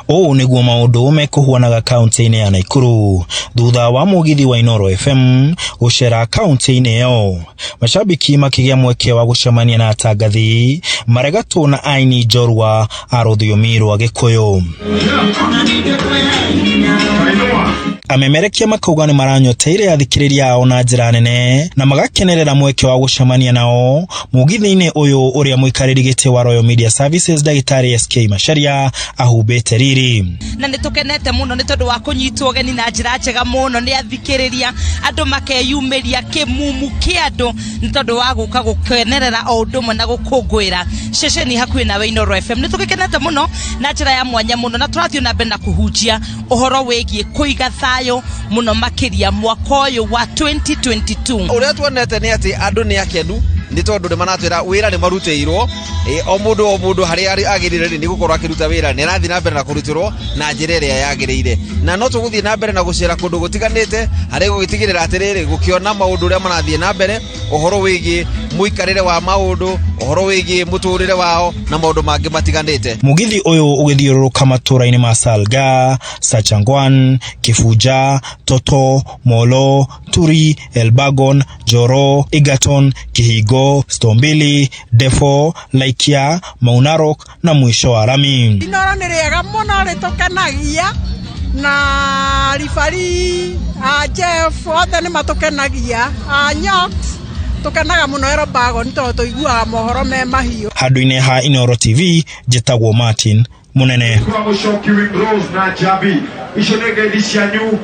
Ũũ nĩguo maũndũ mekũhuanaga kaunti-inĩ ya Naikuru thutha wa mũgithi wa Inooro FM gũcera kaunti-inĩ ĩyo. Macambĩki makĩgĩa mweke wa gũcemania na atangathi maregatwo na aini njorua a rũthiomi rwa Gĩkũyũ. Amemerekia makauga nĩ maranyoteire athikĩrĩria ao na njĩra nene na magakenerera mweke wa gũcemania nao mũgithi-inĩ ũyũ ũrĩa mũikarĩri gĩtĩ wa Royal Media Services Ndagĩtarĩ SK Macharia ahumbĩte riri. Na nĩ tũkenete mũno nĩ tondũ wa kũnyitwo ũgeni na njĩra njega mũno nĩ athikĩrĩria, andũ makeyumĩria kĩmumu kĩa andũ nĩ tondũ wa gũka gũkenerera o ũndũ ũmwe na gũkũngũĩra ceceni hakuhĩ nawe Inooro FM. Nĩ tũgĩkenete mũno na njĩra ya mwanya mũno na tũrathiĩ na mbere na kũhunjia ũhoro wĩgiĩ kũiga thayũ mũno makĩria mwaka ũyũ wa 2022. Ũrĩa tuonete nĩ atĩ andũ nĩ akenu nĩ tondũ nĩ maratwĩra wĩra nĩ marutĩirwo, o mũndũ o mũndũ harĩa agĩrĩire nĩ gũkorwo akĩruta wĩra, nĩ arathiĩ na mbere na kũrutĩrwo na njĩra ĩrĩa yagĩrĩire, na no tũgũthiĩ na mbere na gũcera kũndũ gũtiganĩte harĩ gũgĩtigĩrĩra atĩrĩrĩ gũkĩona maũndũ ũrĩa marathiĩ na mbere, ũhoro wĩgiĩ mũikarĩre wa maũndũ, ũhoro wĩgiĩ mũtũrĩre wao na maũndũ mangĩ matiganĩte. Mũgithi ũyũ ũgĩthiũrũrũka matũũra-inĩ ma Salga, Sachangwan, Kibuja, Toto, Molo, Turi, Elbagon, Njoro, Egerton, Kihingo, Stombili, Defo, Laikia, Mau Narok na mũico wa Rami. Inooro nĩ rĩega mũno, rĩtũkenagia na ribari a Jeff othe nĩ matũkenagia, a Nyox tũkenaga mũno Elbagon tondũ tũiguaga mohoro me mahiũ. Handũ-inĩ ha Inooro TV, njĩtagwo Martin Munene. Kwa Mũcoki Rose na Jabi, icio nĩ ngeithi cianyu.